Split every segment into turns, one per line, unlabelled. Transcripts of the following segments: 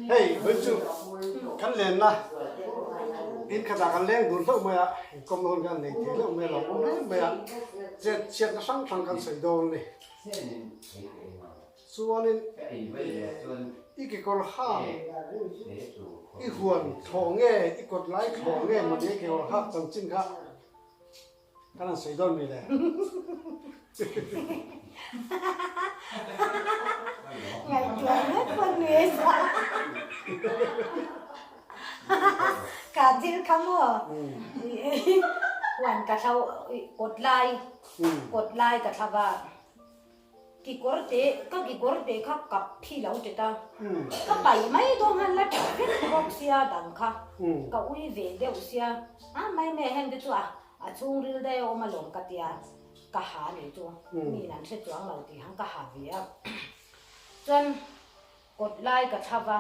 Hei vawi chu kan lenna in khatah kan leng dun hlauh mai a, inkawmna hun kan nei thei hlauh mai a, lo awm reng mai a, chet chhiatna hrang hrang kan sawi dawn a ni. Chuanin i kekawr hak i huan thlawh nge i kawt lai thlawh nge mawni i kekawr hak chanchin kha Kan han sawi dawn mi le?
Ngaihtuah ngawt pawh nui a za. Ka thil kha maw huan ka thlo kawt lai kawt lai ka thla va. Kikawr te ka kikawr te kha kap phi lo tet a, ka paih mai dawn khan la tha vek bawk sia dang kha ka ui ve deuh sia, a mai mai heng te chu a a chhungril daih a awm alawm ka tia ka ha nih chu miin an hre chuang lo tih khan ka ha ve a, chuan kawt lai ka thla va.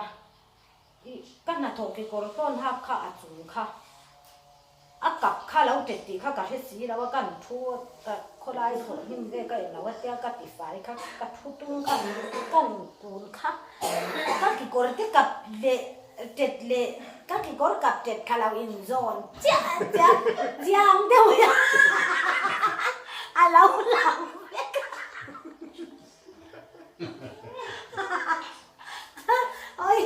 Ih, ka hnathawh kekawr tawn hak kha a chung kha a kap kha lo tet tih kha ka hre si lo a, kan thu ka khawlai thawh hnim ve ka en lo a tia ka ti fai kha ka thu tung kha ka in kun kha ka kekawr te kap leh tet leh ka kekawr kap tet kha lo in zawn chiah chiah chiang deuh hian a lo lang vek a. Oi,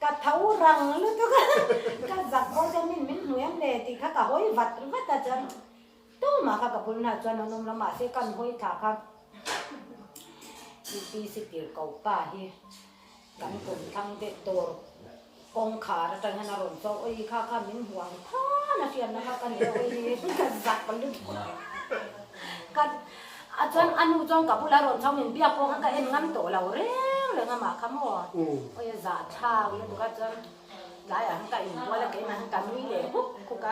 ka tho rang lutuk a, ka zak pawh chuan min min hmu em le tih kha ka hawi vat vat a chuan tumah kha ka bul hnah chuan an awm lo mahse kan hawi thla kha UPC tirhko pa hi kan kum thlang deuh tur kawngkhar atang hian a rawn chaw oi kha kha min hmu ang than a hriatna kha ka nei a oi ka zak lutuk ka a chuan a nu chuan ka bulah rawn chho min biak pawh khan ka en ngam tawh lo reng reng a mah kha maw oi a zah thlak lutuk a chuan tlaiah khan ka inbual a keimah khan ka nui leh huk huk a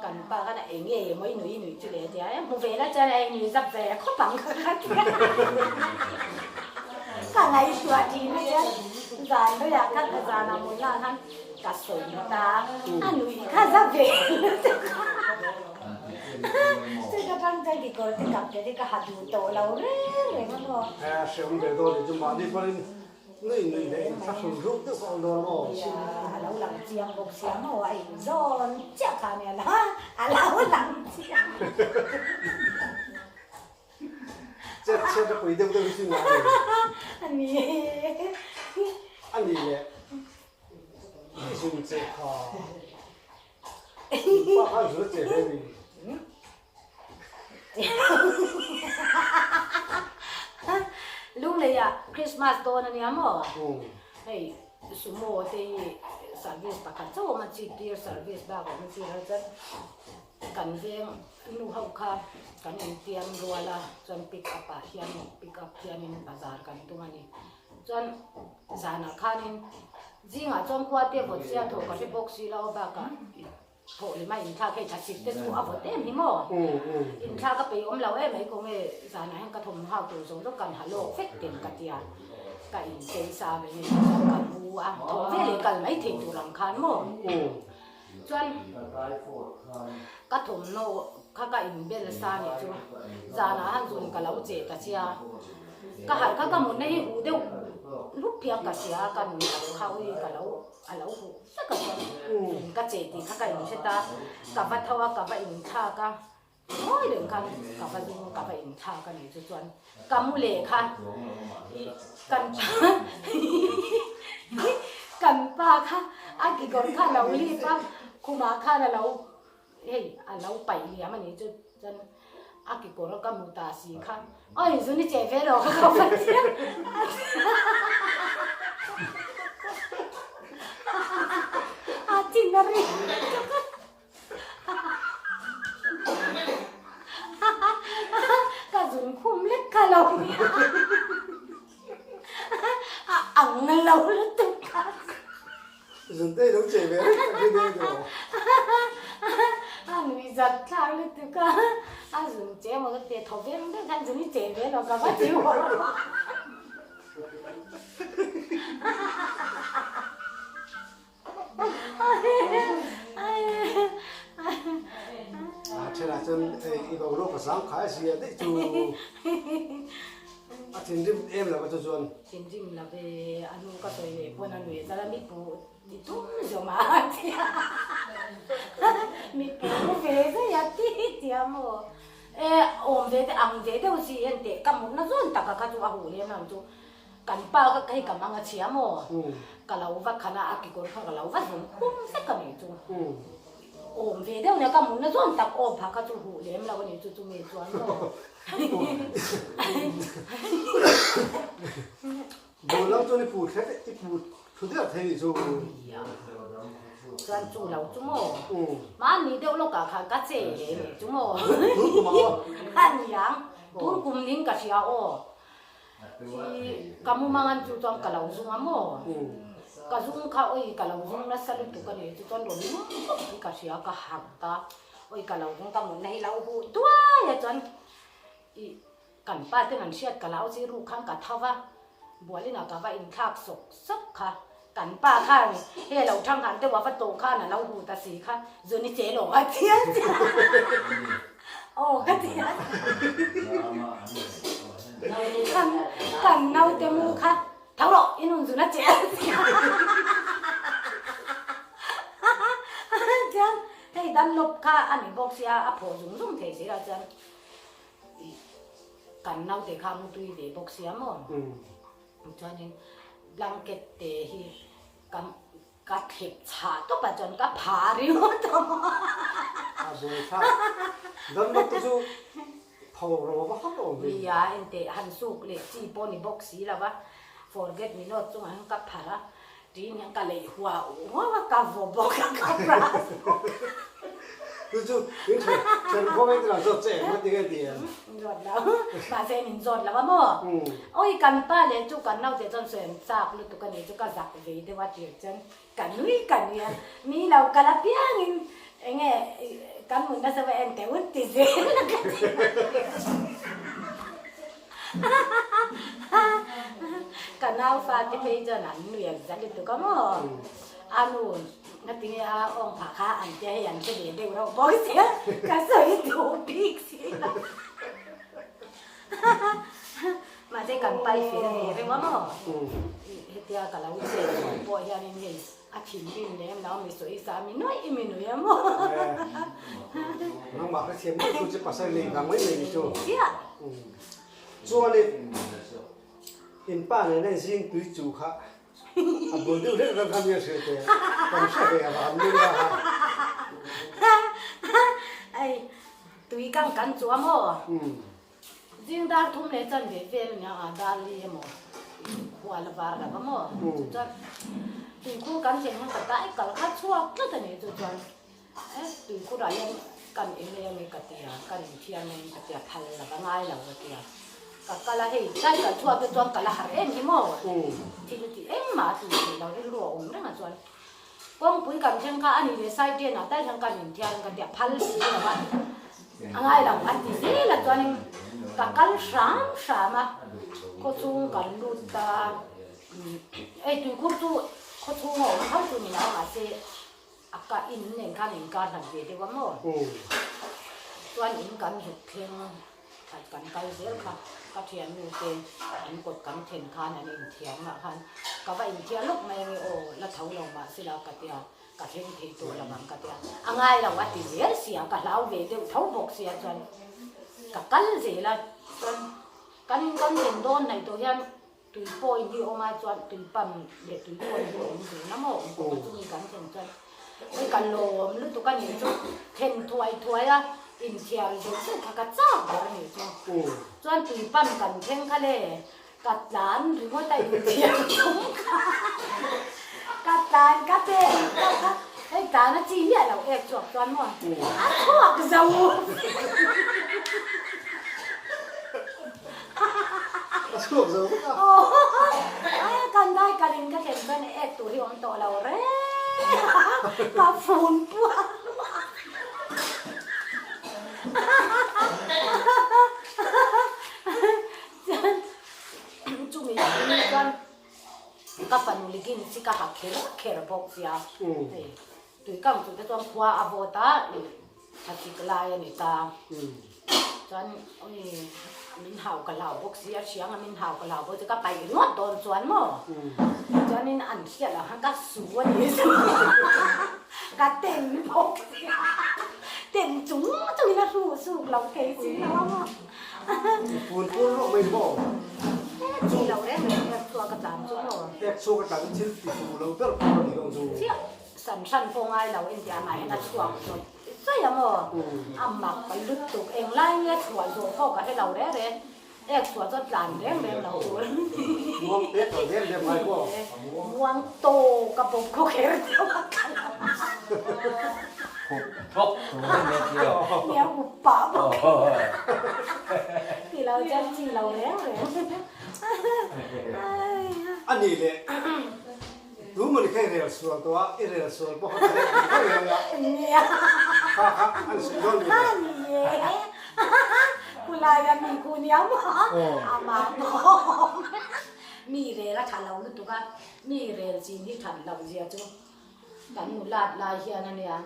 kan pa khan a eng nge maw i nui nui chu le a ti a hmu ve la chuan a nui zap ve khawp ang kha ka ti a. Ka ngaihtuah thin a chuan zan luiah khan ka zan ah hmun lah khan ka sawi ta a nui kha za ve lutuk a chu ka tang chuan kekawr te kap te te ka ha duh tawh lo reng reng a maw.
He a hreawm ve dawn hi chu mahni pawhin nui nui leh in thlahrun ruk deuh kha a awm dawn a maw.
Nia a lo lang chiang bawk sia maw a inzawn chiah kha ania a lo lang chiang.
Chet chhiat a pui deuh deuh hi chu ngai lo.
A ni.
A ni le. I zun che kha. Pa kha zun a che ve mi.
Lunglei ah Christmas dawn a nia maw? Hei sumo te hi service pakhat chauh awm a chi tir service bak awm a chi lo chuan Kan veng nu ho kha kan intiam rual a, chuan pick up ah hian pick up hianin bazar kan tum a ni. Chuan zanah khanin zingah chuan khua te vawt sia thawh ka hre bawk si lo bakah thawh lema inthlak hei thlasik te chu a vawt em hi maw? Inthlak a peih awm lo em mai kawng e zanah hian ka thawmhnaw tur zawng zawng kan ha lawk vek ten ka tia ka inchei sa ve nge chuan ka mu a, thawh veleh kal mai thei tur ang khan maw? Chuan ka thawmhnaw kha ka inbel sa nih chu zanah han zun ka lo che ta chia, ka harh kha ka mutna hi huh deuh lup hian ka hria a, ka nun lo kha ui ka lo a lo huh vek a chuan zun ka che tih kha ka inhre ta, ka va tho a ka va inthlak a. Ngawi reng khan ka va ding ka va inthlak a nih chu chuan ka mu leh kha ih kan pa kan pa kha a kekawr kha a lo lip a khumah khan a lo hei a lo paih liam a nih chu chuan a kekawr ka mu ta si kha aw inzun i cheh ve lo kha ka va chiah a chin a ring. Ka zun khum lek kha lo nia. A ang lo lutuk kha.
Zun te lo che ve reng tak hi nia tiraw.
A nui zat thlak lutuk a. A zun che maw ka ti thaw veng veng khan zun i che ve lo ka va ti huar.
A thenah chuan i boruak a zang khai a zia daih chu a thinrim em lo a chu chuan.
Thinrim lo ve, a nu ka sawi leh pawn a nui zar a, mi pu ti tum zawm a ti a, mi pu ve zai a ti ti a maw? E, awm ve te ang ve deuh si en teh ka mutna zawn taka kha chu a huh lem ang chu. Kan pa ka hei ka mang a chhia maw? Ka lo va khan a, a kekawr kha ka lo va zung khum vek a nih chu. Awm ve deuh nia ka mutna zawn tak awm phah kha chu huh lem lo a nih chu chumi chuan maw.
Bul lam chuan i pu thlet i pu thu der thei nih chu.
Chuan chu lo chu maw? Mahni deuh lawkah khan ka che leh nih chu maw?
Tun kum ang aw.
A niang, tun kum ning ka hria aw. Hi ka mumang an chu chuan ka lo zung a maw? Ka zung kha oi ka lo zung nasa lutuk a nih chu chuan rawn lum bawk hi ka hria ka harh ta. Oi ka lo zung ka mutna hi lo huh duai a chuan i kan pa ten an hriat ka lau chi ruk khan ka tho va, bualin ah ka va inthlak sawk sawk kha. Kan pa khan he lo thang han deuh a va tawh khan a lo huh ta si kha zun i che lo a ti a tia aw ka ti a kan kan naute mu kha tho rawh i nun zun a che a ti a chuan hei danlawp kha a ni bawk sia a phawh zung zung thei si a chuan kan naute kha a mutui ve bawk sia maw. Chuanin blanket te hi ka ka thlep chhah tawp a chuan ka pha ringawt a.
A buai thlak. Dam te chu pho ro va hak awm ve.
Nia enteh han suk leh chi pawh ni bawk si lo va, forget me not chungah hian ka pharh a, tiin hian ka leih huau huau a, ka vaw bawk a, ka brush bawk a.
Chu chu in then then khawm eng tina zawt che eng ti nge ti em?
Zawt lo. Mahse min zawt lo a maw? Oi kan pa leh chu kan naute chuan sawi an chak lutuk a nih chu ka zak ve deuh a tir chuan ka nui ka nui a. Mi lo kal apiangin enge kan hmun nasa va en teh un ti zel a ka ti. Ka nau fate phei chuan an nui a za lutuk a maw? A nu ngatinge a awng phah kha an tia hei an hre ve deuh reuh bawk sia ka sawi duh bik si lo. Mahse kan pai fel ve reuh a maw? Hetia ka lo che chhuah pawh hianin hei a thinrim lem lo mi sawi sa mi nuaih i mi nui a maw?
Nangmah hrethiam deuh chu che pasal nei vang mai mai ni chu.
Chiah.
Chuanin in pa nena zing tui chu kha A bul deuh hlek ram kha mi a hrilh teh. Kan hre ve a van nui a.
Ei, tui kang kan chu a maw? Zing dar thum leh chan ve vel ania a, dar li emaw khua la var lo a maw? Chu chuan tui khur kan thlen hian ka dai kal kha chhuak tlat a ni chu chuan e tui khurah hian kan eng nge ange ka ti a, kan inthiam nge ka ti a, phal la va ngai lo ka ti a. Ka kal a, hei tlai kal chhuak te chuan ka la harh em hi maw? Thil ti engmah a tih theih loh rilru a awm reng a chuan kawngpui kan thleng kha a ni leh side drain ah tal hian kan inthiar in ka ti a, phal si lo a, a ngai lo a ti zel a chuanin ka kal hram hram a, khawchhung kan lut ta, hei tuikhur chu khawchhung a awm tho chu ni lo mahse A ka in nen khan in kar hlat ve deuh a maw? Chuan in kan zuk thleng that kan kal zel kha ka thiannu te an kawt kan then khan an inthiam ah khan ka va inthiar lawk mai ange aw la tho lo mah sela ka tia ka thleng thei tawh lo ang ka tia a ngai lo a ti zel sia ka hlau ve deuh tho bawk sia chuan ka kal zel a chuan kan in kan thlen dawn hnaih tawh hian Tui point hi awm a chuan tui pump leh tui point hi awm dun a maw awm kawng a chumi kan thlen chuan ui ka lawm lutuk a nih chu thlen thuai thuai a inthiar zet zet kha ka chak ber a nih chu chuan tui pump kan thleng kha le ka tlan ringawt a inthiar chung kha ka tlan ka pen tawk kha hei tlan a chi miah lo ek chhuak chuan maw a chhuak zo.
A chhuak zo vek a.
Aw, kan dai kalin ka thlen chuan ek tur hi awm tawh lo reng a, ka fun puar luah. Chuan chumi ni chuan ka fanu leggings hi ka ha kher kher bawk sia, hei tui kang chu te chuan khua a vawt a, thlasik lai a ni ta. Chuan ui. Min hau ka hlau bawk si a, hriang a min hau ka hlau bawk chu ka paih ringawt dawn chuan maw? Chuanin an hriat ang khan ka su a ni chu ka ten bawk si a, ten chung chungin a hruh suk lo thei si lo a maw?
Pun pun rawh mai maw?
Chi lo reng reng ek chhuak ka tlan chu maw?
Ek chhuak ka tlan chu thil ti fuh lo ber pawh a ni lo chu.
Chiah, san hran pawh ngai lo entia amah hian a chhuak zawt. Sawi a maw? A mak lutuk englai nge chhuah zawh pawh ka hre lo reng reng. Ek chhuah chuan tlan reng reng lo tur.
Muang pek lo reng reng ngai maw?
Muang tawk a bawm khaw kher deuh a kal a.
Khup thawk tur a nia tia.
Nia khup pah bawk. Ti lo chuan chi lo reng reng.
A nih leh. Tu maw ni kha i rel sual tawh a, i rel sual pawh kha ka rel duh reng reng a.
Nia.
Kha kha an sawi dawn mi le.
Ni e. Khulai a mi khu nia maw? Amah pawh mi rel a tha lo lutuk a, mi rel chin hi that loh zia chu kan nulat lai hian a nia.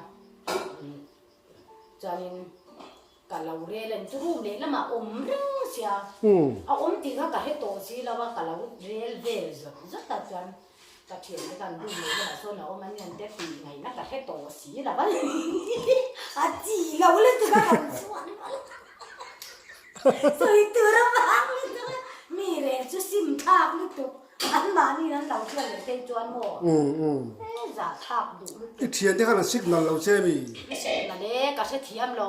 Chuanin. Ka lo rel an chu room lehlamah awm reng sia, a awm tih kha ka hre tawh si lo a, ka lo rel vel zawt zawt a chuan ka thiante khan room lehlamah sawn a awm a nian te tih ngaihna ka hre tawh si lo a, a chi lo lutuk a kan chhuak rual a, sawi tur a vang lutuk a, mi rel chu sim thlak lutuk. Anmahni an lo hriat leh phei chuan maw? He zah thlak duh lutuk.
I thiante khan an signal lo che mi?
I signal e, ka hrethiam lo.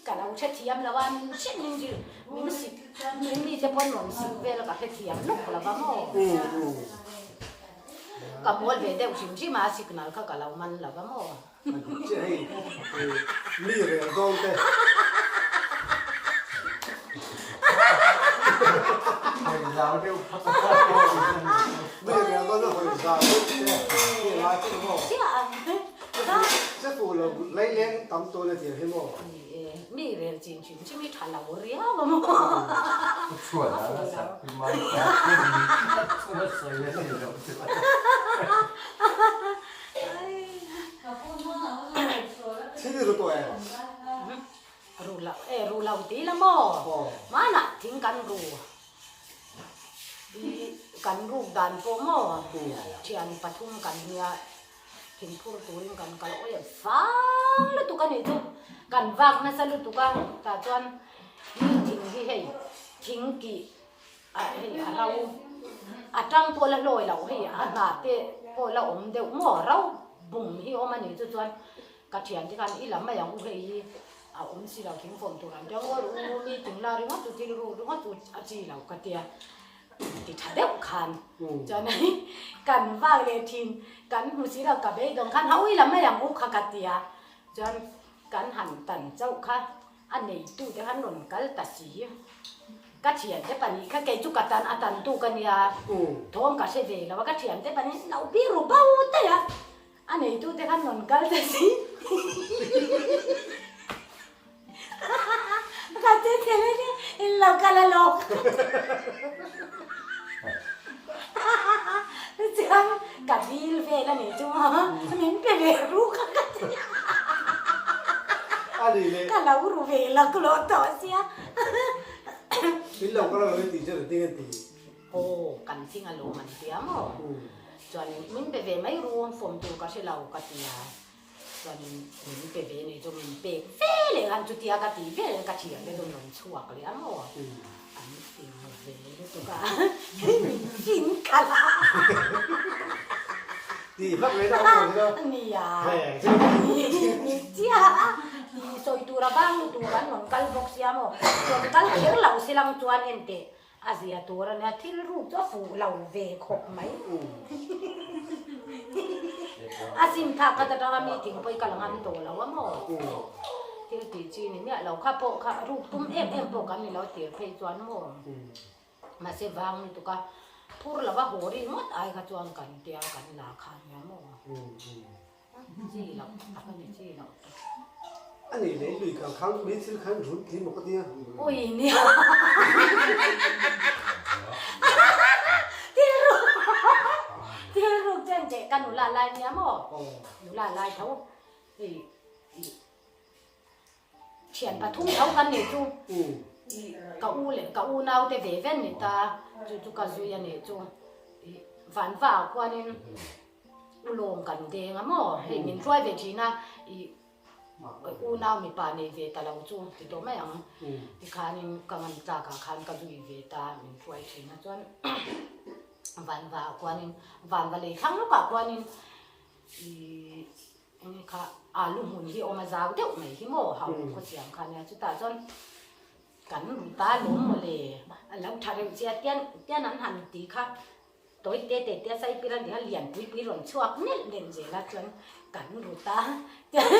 Ka lo hrethiam lo a, min hriat min zir, min sik, min mite pawn rawn sik vel a ka hrethiam lawk lo va maw? Ka mual ve deuh hrim hrim a, signal kha ka lo man lo va maw?
A dik chiah hei mi rel dawn te.
Hawi zau deuh phawt a.
Mi rel dawn a hawi zau deuh te mi lai phawt a maw. Che fuh lo leileng tam tawn a tir hi maw.
Mi rel chin hrim hrim hi tha lo riau a maw.
Chhuan a nasa pi mai ta. Chhuan a sawi a ni lo chu.
Thil i ru tawh em?
Ru lo e, ru lo ti la maw? Hmanah thing kan ru. I kan ruk dan pawh maw? Thian pathum kan nia thing phur turin kan kal awi a vang lutuk a nih chu. Kan vak nasa lutuk a, tah chuan mi thing hi hei thing kih Hei a ro a tang pawh la hlawi loh hei a hna te pawh la awm deuh maw ro bum hi awm a nih chu chuan ka thian te khan i la mai ang u hei hi a awm si lo thing fawm tur an tia ngawi ru mi thing la ringawt chu thil ru ringawt chu a chi lo ka tia ti tha deuh khan chuan hei kan vak leh thin kan hmu si lo ka beidawng khan ho i la mai ang u kha ka tia chuan kan han tan chauh kha. A neitu te khan rawn kal ta si. Ka thiante pahnih kha kei chu ka tan a tantu ka nia, thawm ka hre ve lo a, ka thiante pahnih lo bik ru bo daih a, a neitu te khan rawn kal ta si. Ka che che le nia, in lo kal a lawk. Chuan ka dil vel a nih chu min pe ve ruk a ka ti a, ka lo ru ve lak lawh tawh sia.
In lo kal a lo i tih chuan engtin nge ti?
Aw kan thing a lawm an tia maw? Chuan min pe ve mai ru fawm tur ka hre lo ka ti a, chuan min pe ve nih chu min pek ve leh khan chutia ka ti vel ka thian te chu rawn chhuak leh a maw? An fing ve lutuk a, min fin khalh a.
Tih vak mai na awm lo hi
Nia, ni chiah a, tih sawi tur a vang lutuk an rawn kal bawk sia maw, rawn kal kher lo si lang chuan enteh a zia tur a nia, thil ruk chu a fuh lo ve khawp mai. A sim thlak khat atanga meeting pawh i kal ngam tawh lo a maw? Thil tih chi ni miah lo kha pawh kha ruk tum em em pawh kan ni lo tir phei chuan maw? Mahse vang lutuk a, phur lova haw ri ngawt ai kha chuan kan tia kan la kha nia maw? Chi loh tak a ni chi loh tak.
A nih leh lui kal khan mi thil khan run tih maw ka tia.
Ui nia. Thil ruk thil ruk chen teh ka nula lai nia maw? Nula lai tho hei i. Thian pathum tho kan nih chu i ka u leh ka unau te ve ve an ni ta, chu chu ka zui a nih chu. I vanva ah khuanin ulawng kan deng a maw, hei min hruai ve thin a, i unau mipa nei ve ta lo chu ti tawh mai ang. Tikhanin ka ngam tlak ah khan ka zui ve ta, min hruai thin a chuan vanva ah khuanin vanva lei thlang lawkah khuanin i Enge kha alu hmun hi awm a zau deuh mai hi maw hau khaw chiang kha nia chutah chuan kan ruta lawm maw le a lo tha reuh chiah tian tian an han ti kha tawi te te te sai pir a nia lian pui pui rawn chhuak nelh nelh zel a chuan kan ruta tian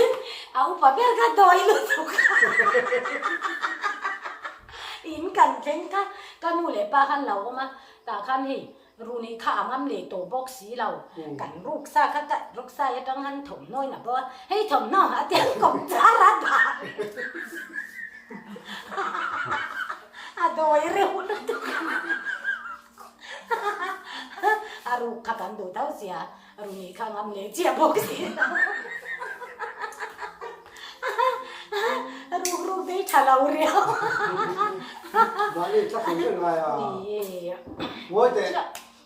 a upa ber kha dawi lutuk in kan thleng kha ka nu leh pa khan lo awm a tah khan hei Runi kha a ngam leh tawh bawk si lo. Kan ruksa kha ka ruksai atang han thawmhnaw in a bo a, hei thawmhnaw a tiang kawp char a dah a dawi reuh lutuk a ruk kha kan duh tho sia, Runi kha a ngam leh chiah bawk si lo. Ruk ruk dei tha lo riau.
Mahni thla thei reng lai a. Ngawi teh.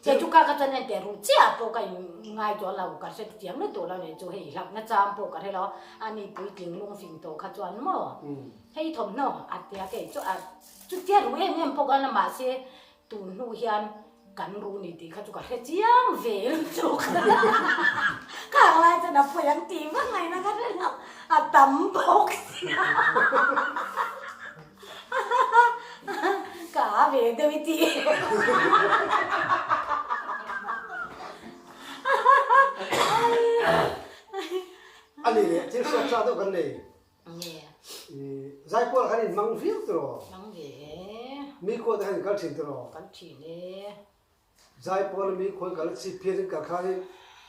Che chu kha ka chuan en teh ruh chiah pawh ka in ngai tawh lo ka hre chiang lutuk lo nen chu hei hlauhna chang pawh ka hre lo a ni puitling lungfing tawh kha chuan maw hei thawmhnaw a tia kei chu a chutia ruh em em pawh ka la mahse Tun hnu hian kan ru ni tih kha chu ka hre chiang ve lutuk. Khang lai chuan a pawi ang tih vak ngaihna ka hre lo, a tam bawk sia. Ka a ve deuh i ti.
A ni leh thil hriat sa deuh kan nei.
Nge.
Zaipawl khan in hmang viau tiraw?
Hmang ve e.
Mi khual te khan in kal thin tiraw?
Kal thin e.
Zaipawl mi khual kal chip phian in kal khan in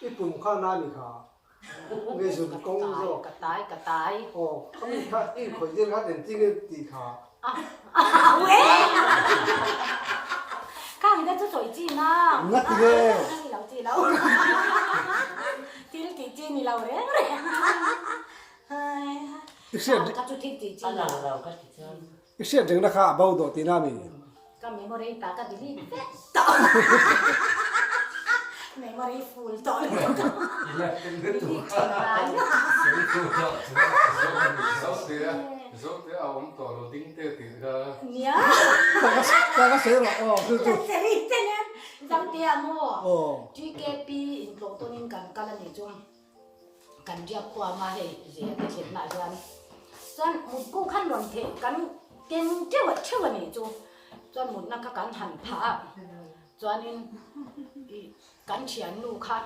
i pum kha na mi kha nge zun kawng zawk?
Ka tai, ka tai.
Aw, kha mi kha i khawih tir khan engtin nge tih kha?
Khang te chu sawi chi na.
Nga ti nge?
Chi lo, chi lo. Thil tih chi ni lo reng reng.
I hriat I hriat rengna kha a bo dawh tihna a ni.
Ka memory ta ka delete vek tawh. Memory full tawh lutuk. Delete thin ngai.
Zote a awm tawh lo ding te tih kha.
Nia.
Ka ka sawi rawh aw chu chu.
Zote nen Zote a maw TKP intlawh tawnin kan kal a nih chu. Kan riak khuam a hei zia te thlenna ah hian chuan mutku khan rawn theh kan keng teuh a theuh a nih chu chuan mutna kha kan han phah a chuanin ih kan thiannu kha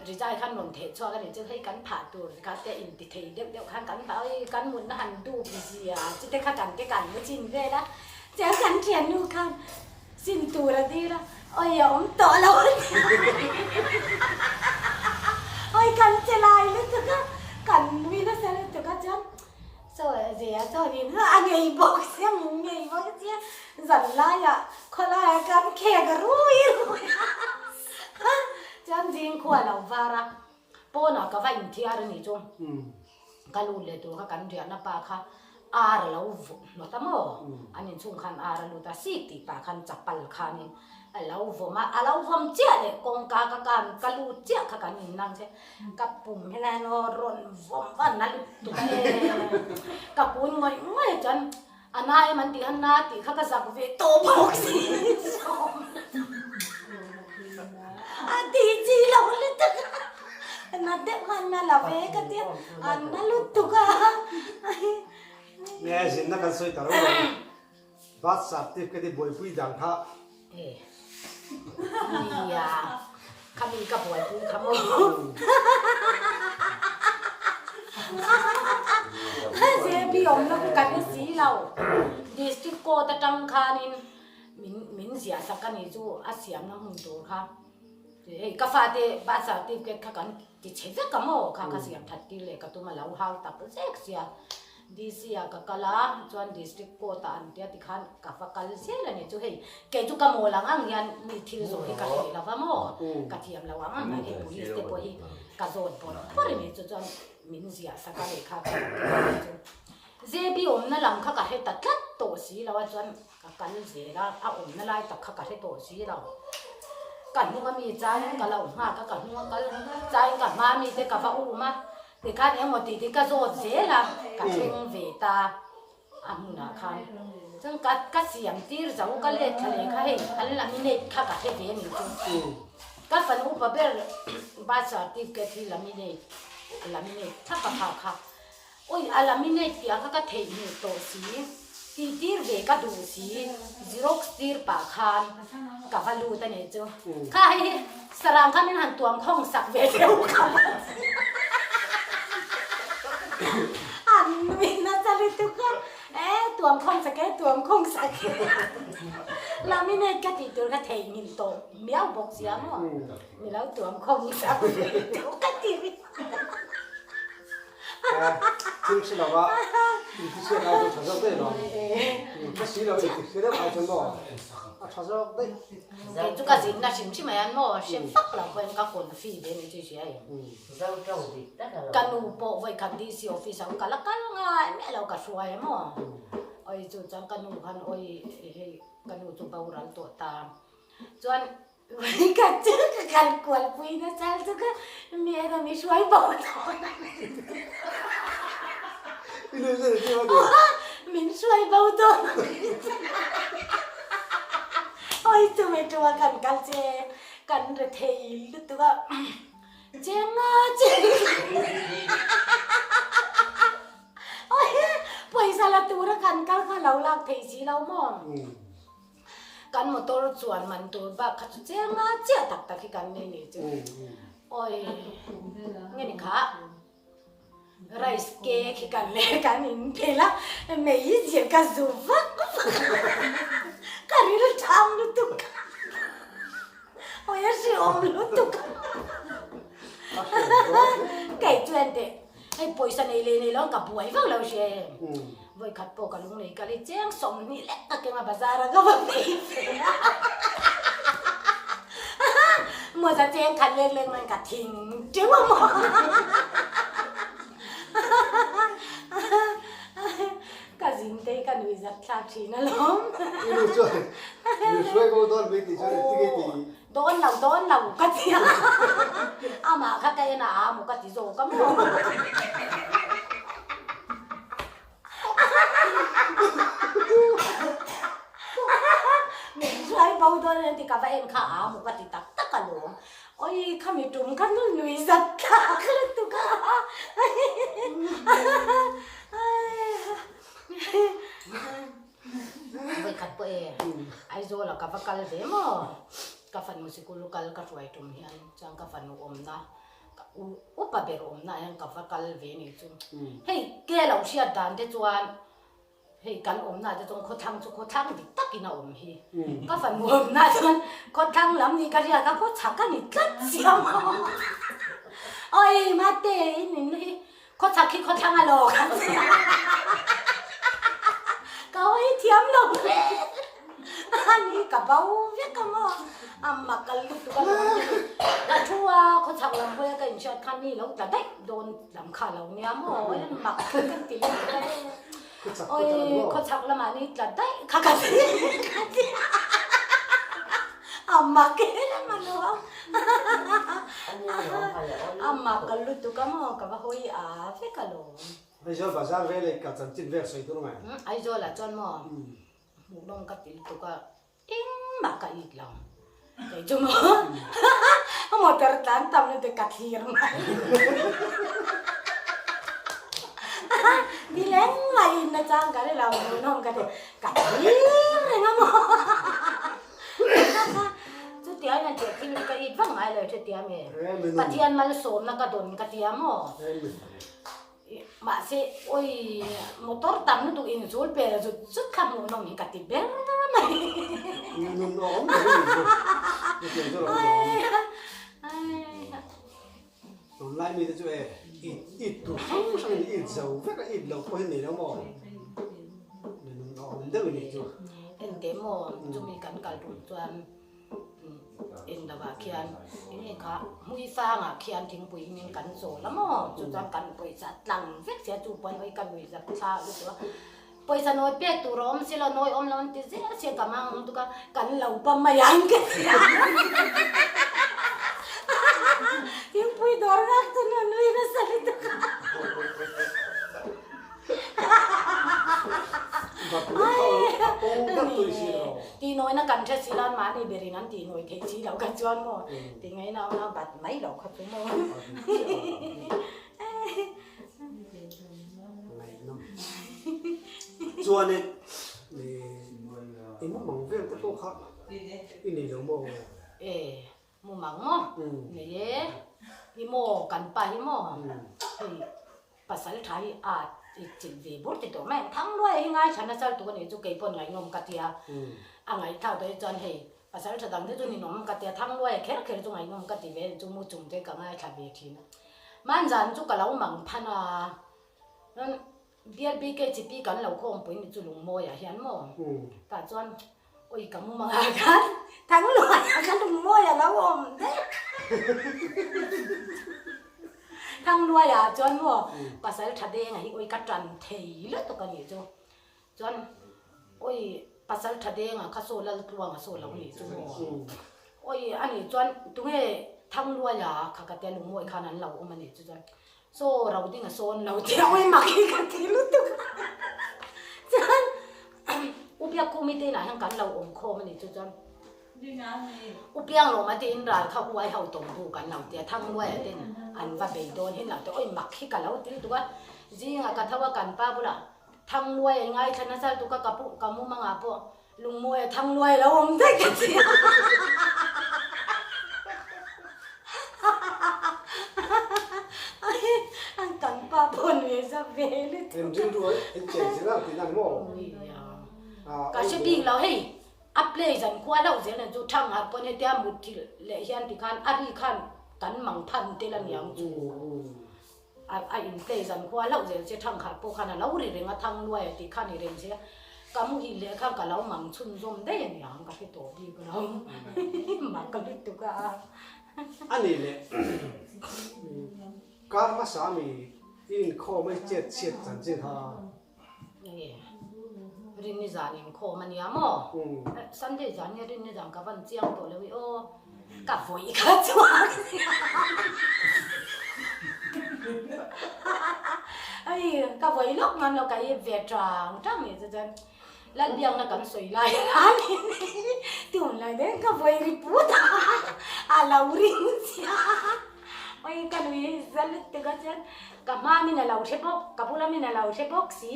rizai khan rawn theh chhuak a nih chu hei kan phah tur kha te inti thei deuh deuh khan kan phah a hei kan mutna han dup zia chu te kha kan te kan mu chin vel a chuan kan thiannu khan Sin tur a dil a, awi a awm tawh lo a ti. Awi kan che lai lutuk a, kan nui nasa lutuk a chuan chaw zia chuanin a ngei bawk sia, min ngei bawk sia, zan laiah khawlaiah kan khek rui rui a, chuan zing khua lo var a, pawnah ka va inthiar a nih chu. Ka lut leh tur kha kan riahna pa kha ar a lo vawm hnawt a maw? An inchhung khan ar a lut a, sik tih pah khan chapal khanin a lo vawm a, a lo vawm chiah leh kawngka ka kan ka lut chiah kha kan innang che, ka pum helai hian aw rawn vawm va na lutuk a e, ka kun ngawih ngawih chuan a na em an tih khan na tih kha ka zak ve tawh bawk si a ti chi lo lutuk a na deuh khan na la ve ka tia a na lutuk a
Nge zinna kan sawi ta reuh lo birth certificate i buaipui dan kha
Nia khami ka buaipui kha maw JB awmna khu kan si lo district court atang khanin Min min ziah sak a nih chu a siamna hmun tur kha hei ka fate birth certificate kha kan ti chhe vek a maw kha ka siam that tir leh ka tum a lo hau tak zek sia DC ah ka kal a chuan district court ah an tia tikhan ka va kal zel a nih chu hei kei chu ka mawl ang ang hian mi thil zawh hi ka hreh lo va maw ka thiam lo ang ang hian hei police te pawh hi ka zawt bawrh bawrh a nih chu chuan min ziah sak a lehkha ka ti a nih chu. JB awmna lam kha ka hre ta tlat tawh si lo a chuan ka kal zel a, a awmna lai tak kha ka hre tawh si lo. Ka hnung ami chaiin ka lo nghak a, ka hnung a kal chaiin ka hma mi te ka va um a, tikhan engemaw tih tih ka zawt zel a, ka thleng ve ta a hmunah khan. Chuan ka ka siam tir zo ka let thla leh kha hei an laminate kha ka hre ve a nih chu. Ka fanu upa ber birth certificate hi laminate laminate thlap a kha kha. Oi a laminate tih ah kha ka theihnghilh tawh si, tih tir ve ka duh si, xerox tir pah khan ka va lut a nih chu. Kha hei hi sarang kha min han tuam khawng sak ve deuh kha va ti. An nui nasa lutuk a, e tuam khawng sak e, tuam khawng sak e. Laminate ka tih tur ka theihnghilh tawh miau bawk sia maw, mi lo tuam khawng sak ve deuh ka ti ve.
Thil hre lova inhriat ai chu a tha zawk daih lo. Ka si lo inhriat deuh ai chuan maw a tha zawk daih.
Kei chu ka zinna hrim hrim ai an maw hre vak lo pawhin ka confi ve ni chu hria em. Ka nu pawh vawikhat DC office ah ka la kal ngai miah lo ka hruai maw. Oi chu chuan ka nu khan oi hei ka nu chu boral tawh ta chuan Ka chu ka kal kual pui nasa chu ka mi erawh mi hruai bo dawn a ni. Min hruai bo dawn a ni. Oi chu mi ṭua kan kal che kan ri thei lutuk a chenga cheng oi pawisa la tura kan kal kha lo lak thei si lo maw. Kan motor chuan man tur bak kha chu cheng a chiah tak tak hi kan nei nih chu. Oi nge ni kha rice cake hi kan leh kan in phel a mei zir ka zu vak vak ka ril tham lutuk oi a hreawm lutuk kei chuan teh hei pawisa nei leh nei lo ka buai vak lo hria em. Vawikhat pawh ka lung nei kal i cheng 20 lek ka keng a bazar a ka va phei ve a. Mawza cheng khat lek lek man ka thing teuh a maw. Ka zin te hi ka nui zat thlak thin alawm.
I nu chuan min hruai bo dawn mai tih chuan engtin nge tih?
Dawn lo dawn lo ka ti a, amah kha ka en a a maw ka ti zawk a maw. Min hruai bo dawn a ti ka va en kha a maw ka ti tak tak alawm. Oi khami tum kha nui zat thlak lutuk a. Vawikhat pawh e, Aizawl ah ka va kal ve maw? Ka fanu sikul kal ka hruai tum hian chuan ka fanu awmna, ka upa ber awmna ah hian ka va kal ve ni chu. Hei ke lo hriat dan te chuan hei kan awmna ah te chuan khawthlang chu khawthlang dik takin a awm hi. Ka fanu awmna ah chuan khawthlang lam ni ka hriat kha khawchhak a ni tlat sia maw? Oi mate in in hi Khawchhak khi khawthlang a lawk a tia. Ka hawi thiam lo hle. Ani ka bo vek a maw. A mak a lutuk a lawm. Ka thu a khawchhak lam hawi a ka inhriat khan ni lo tla daih dawn lam kha lo nia maw. Oi mak ka ti lutuk a. Oi khawchhak lamah ni tla daih kha ka ti ka ti. A mak em a lo. A mak ka lutuk a maw ka va hawi a vek alawm.
Aizawl bazar vel ei ka chanchin vel sawi tur ngai.
Aizawl ah chuan maw hmuhnawm ka ti lutuk a engmah ka it lo kei chu maw motor tlan tam lutuk ka thlir mai ni leng mai in na chang ka ri lo hmuhnawm ka ti ka thlir reng a maw. Chutia hian tih thil hi ka it vak ngai lo chutia nge Pathian malsawmna ka dawn ka tia maw mahse oi motor tam lutuk inzul pel zut zut kha hmuhnawm hi ka ti ber mai.
Tunlai mite chu e it it tur hrang hrangin it zo vek a it lo pawh hi nei lo maw nunawm deuh a nih chu.
Engte maw chumi kan kal tum chuan. Indawah khian enge kha hmuifangah khian thingpui hming kan chawl a maw? Chu chuan kan pawisa tlang vek sia chu pawn hawi ka nui zak thla lutuk a. Pawisa nawi pek tur a awm si lo, nawi awm lo an ti zel sia ka mang ang tuk a, kan lo pa mai ang ka ti a. Thingpui dawr ngak chu nu nui nasa lutuk a. Tihnawi na kan hre si lo an mahni berin an tihnawi theih si lo kha chuan maw tingaih nau na bat mai lo kha chu maw.
Chuanin i mumang vel te pawh kha i nei lo maw?
E mumang maw? Nei e, i maw kan pa hi maw hei Pasal tha hi a i chilh ve bur ti tawh mai ang. Thang luai hi ngaithla nasa lutuk a nih chu kei pawn ngaihnawm ka tia. A ngaihthlak tawh hi chuan hei pasal tha dang te chu ninawm ka tia thang luai kher kher chu ngaihnawm ka ti ve a ni chu mu chung te ka ngaithla ve thin a. Manzan chu ka lo mang phan a, BLBKCP kan lo khawmpui ni chu lungmawiah hian maw tah chuan Oi ka mu manga khan thang luai a ka lung mawi a lo awm daih thang luai ah chuan maw pasal tha deng a hi oi ka tan thei lutuk a nih chu chuan oi pasal tha deng a kha saw lal tluang a saw lo nih chu maw oi a nih chuan tunge thang luai a kha ka tia lung mawi khan an lo awm a nih chu chuan Chaw ro ding a sawn lo tih a ui mak hi ka ti lutuk a. Chuan U Biakkhumi te inah hian kan lo awm khawm a nih chu chuan U Pianglawma te in ral kha huai ho tawng bu kan lo ti a, Thangluaia ten an va bei dawn hin lo te ui mak hi ka lo ti lutuk a. Zingah ka tho a kan pa bulah Thangluaia i ngaithla nasa lutuk a ka pu ka mumangah pawh Lungmawi a thangluai a lo awm daih ka ti a. An kan pa pawh nui a za ve lutuk.
Em rilru a in cheng zel ang tihna ni maw?
Ka hre bik lo hei a play zan khua hlauh zel ang chu thang harh pawn hetia mutthilh leh hian tikhan a ri khan kan mang phan tel a niang chu. A in play zan khua hlauh zel che thang khat pawh khan a lo ri reng a thang luai a tih khan i rem che a, ka muhil leh khan ka lo mang chhunzawm daih a niang ka hre tawh bik lo mak ka lutuk a.
A nih leh kar hmasa mi i inkhawm a i chet chhiat chanchin kha.
Nge rinni zan inkhawm a nia maw? Sunday zan nge rinni zan ka van chiang tawh lo i aw ka vawi kha chuang ai ka vawi lawk ngam lo ka ip ve tang tang ni chu chuan Lalbiakna kan sawi lai khan tunlai deuh ka vawi ri put a a lo ring chiang. Oi ka nui za lutuk a chuan ka hma min a lo hre bawk ka bula min a lo hre bawk si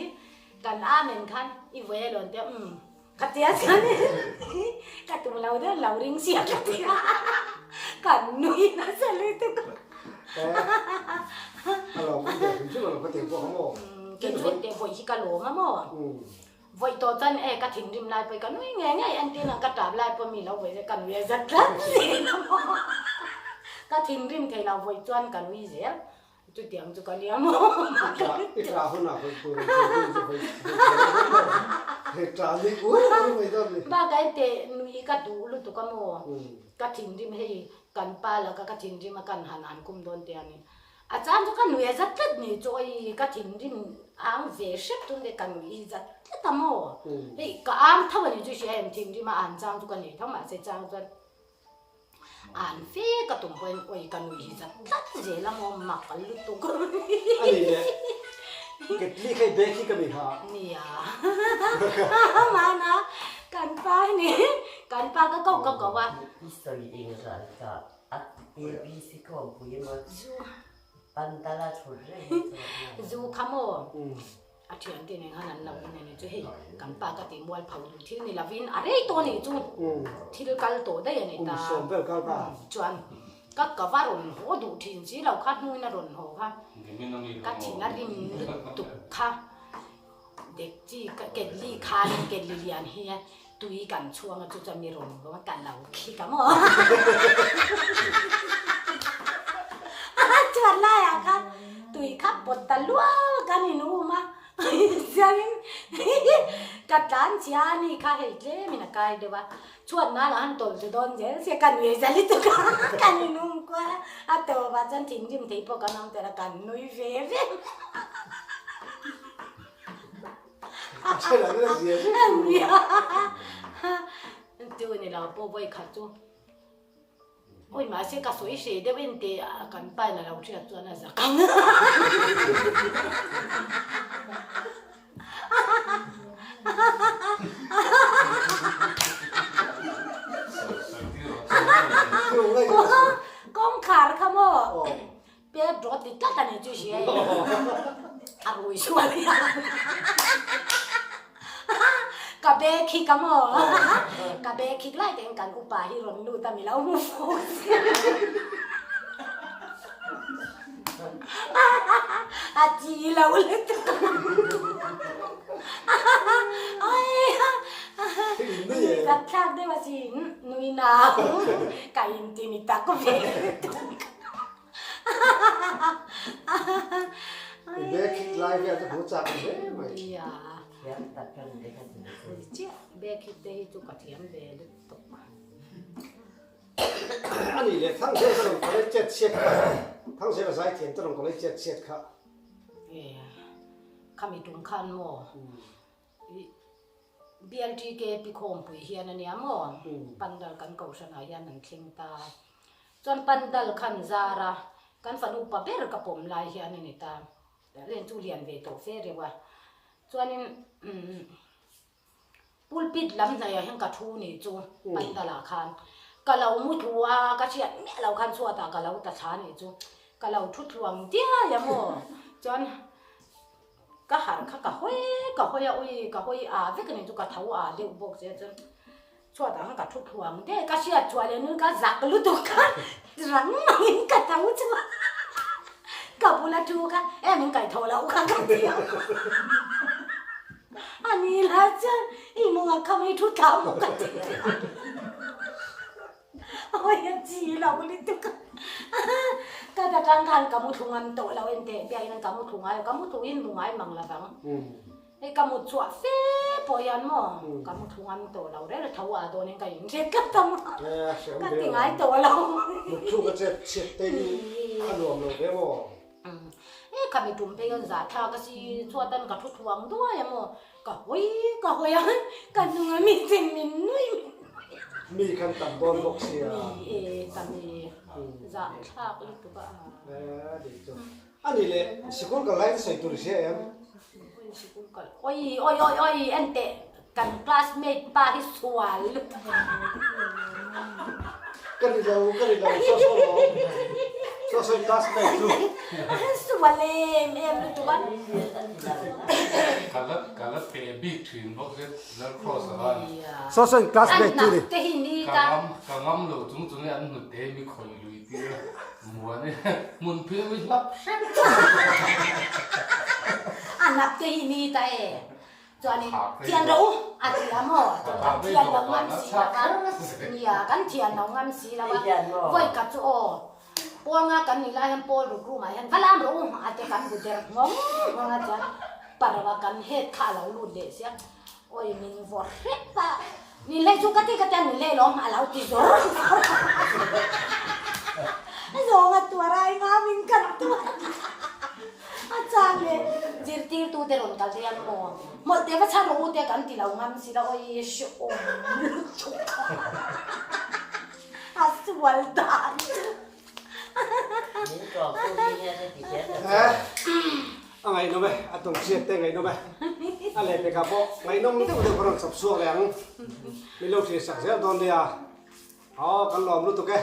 kan amen khan i vawi a lawn te umm ka tia chuan ka tum lo deuh lo ring sia ka tia kan nui nasa lutuk
a lawm awm ve hrim hrim a lo ka ti pawh a maw
kei chuan teh vawi hi ka lawm a maw Vawi tawh chuan e ka thinrim lai pawh i ka nui ngei ngei en tin ang ka tap lai pawh mi lo vawi ka nui a zat tlat zel a maw ka thinrim thei lo vawi chuan ka nui zel chutiang chu ka nia maw
I tah hunah vawi tur ang che vawi chu vawi vawi tah ni ui ui mai dawn ni.
Bakah en teh nui ka duh lutuk a maw ka thinrim hei kan pa laka ka thinrim a kan han an kum dawn te a ni A chan chu ka nui a zat tlat ni chu oi ka thinrim ang ve hrep tun leh ka nui zat tlat a maw hei ka ang tho a ni chu hria em thinrim a an chang chu ka nei tho mahse chang chuan an fe ka tum pawhin oi ka nui hi zat tlat zel a maw mak a lutuk
A ni le ketli kha i bag hi ka nei ha.
Nia mana kan pa ni kan pa ka ko ka ko a.
I sawi eng ral ta. A ABC khawmpui emaw pandal a thut reng hi chu a
Zu kha maw a thian te nen khan an lo in a ni chu hei kan pa ka tih mual pho duh thil ni lovin a rei tawh a nih chu thil kal tawh daih a ni ta chuan ka ka va rawn haw duh thin si lo kha hnuin a rawn haw kha ka thin a rim lutuk kha. Dekchi ka ketli khan ketli lian hi tui kan chhuang a chu chuan mi rawn vawng a ka lo khik a maw chuan laiah khan tui kha pawt ta luau a kan in um a chuanin Ka tlan chhia a ni kha hei tlemin a kai deuh a, chhuat nal ah han tawlh chu dawn zel sia ka nui za lutuk a, kan inum kual a, a tawp ah chuan thinrim thei pawh kan awm tel a, kan nui ve ve Chu ni lo pawh vawi khat chu Oi mahse ka sawi hreh deuh en teh a kan pa in a lo hriat chuan a zak ang. Kawngkhar kha maw Pedro ti tlat a ni chu hria e a rui sual hian ka bag hi ka maw ka bag hi lai te kan upa hi rawn lut a mi lo hmu fo a chi lo lutuk ka thlak deuh asin nui nau ka inti ni tak ve lutuk.
I bag hit lai vel chu hmu chak hle mai.
Thiam tak ka ni te kha chu ni se.
Chiah bag hit te hi chu ka thiam ve lutuk.
Ani leh Thangzela ka rawn college chet chhiat kha Thangzela zaithiam te rawn college chet chhiat kha.
Khami tum khan maw BLTK pi khawmpui hian ania maw pandal kan kohhranah hian an thleng ta. Chuan pandal khan zar a, kan fanu upa ber ka pawm lai hian a ni ta. Len chu lian ve tawh fe reuh a. Chuanin umm pulpit lam hnaihah hian ka thu nih chu pandal ah khan ka lo mu thlu a, ka hriat miah lo khan chhuatah ka lo ta thla nih chu. Ka lo thu thluang diai a maw. Chuan Ka harh kha ka hawi ka hawi a ui ka hawi a vek a ni chu ka tho a deuh bawk che chuan chhuat ah khan ka thu thluang deuh ka hriat chhuah leh nui ka zak lutuk kha rang mangin ka tho chhuak ka bula thu kha e min kaih tho loh kha ka ti a a ni lah chuan i mawng ah kha mai thu thla maw ka ti a. Awi a chi lo lutuk a ka ta tang khan ka mu thlu ngam tawh lo en teh biakin an ka mu thlu ngai lo ka mu thlu in mu ngai mang lo vang hei ka mut chhuah fe pawh hian maw ka mu thlu ngam tawh lo reng tho ah dawn in ka in hriat tlat ta maw ka ti ngai tawh lo
mut thlu ka chet chhiat te hi a nuam lo ve maw
e khami tum phei hian zah thlak a si chhuat an ka thu thluang duai a maw Ka hawi ka hawi a, ka hnung a mi chin min nui min nui a.
Mi khan tam dawn bawk sia.
Mi e tam e, zah thlak lutuk a.
E dik chu. A nih leh sikul kal lai te sawi tur i hria em?
Sikul kal, oi oi oi oi enteh kan classmate pa hi sual lutuk a.
Ka ni lo, ka ni lo, saw saw lo. Saw saw i classmate chu.
Sual em em lutuk a.
Ka la, ka la teh bik thin bawk zet Lal Cross a khan.
Saw saw in classmate chu
ni.
Ka ngam, ka ngam lo chung chung i an hnute mi khawih lui tir a, muan i hmun phir mi hlap hrep.
A nap te hi ni ta e. Chuanin thian rawh u a ti a maw? Kan thian lo ngam si lo a, nia kan thian lo ngam si lo a, vawi khat chu aw pawl nga kan nih lai hian pawl ruk room ah hian va lam rawh u a ti kan bu der nghawng nghawng a chuan parva kan het kha a lo lut leh sia, awi min vaw hrep a, nin hlei chu ka ti ka tia nin hlei lawm a lo ti zawr zawr a, zawng a tuar ai ngamin kan tuar. A chang leh zirtirtute rawn kal te hian maw hmawlh te va chhan rawh u te kan ti lo ngam si lo awi hrehawm lutuk a sual dan chu.
Min kawm tu hi hian heti hian ka
Eh, a ngaihnawm e, a tawngchhiat te ngaihnawm e. A lehpekah pawh ngaihnawm deuh deuh ka rawn chawp chhuak leh ang. Min lo thlir sak zel dawn nia. Aw, kan lawm lutuk e.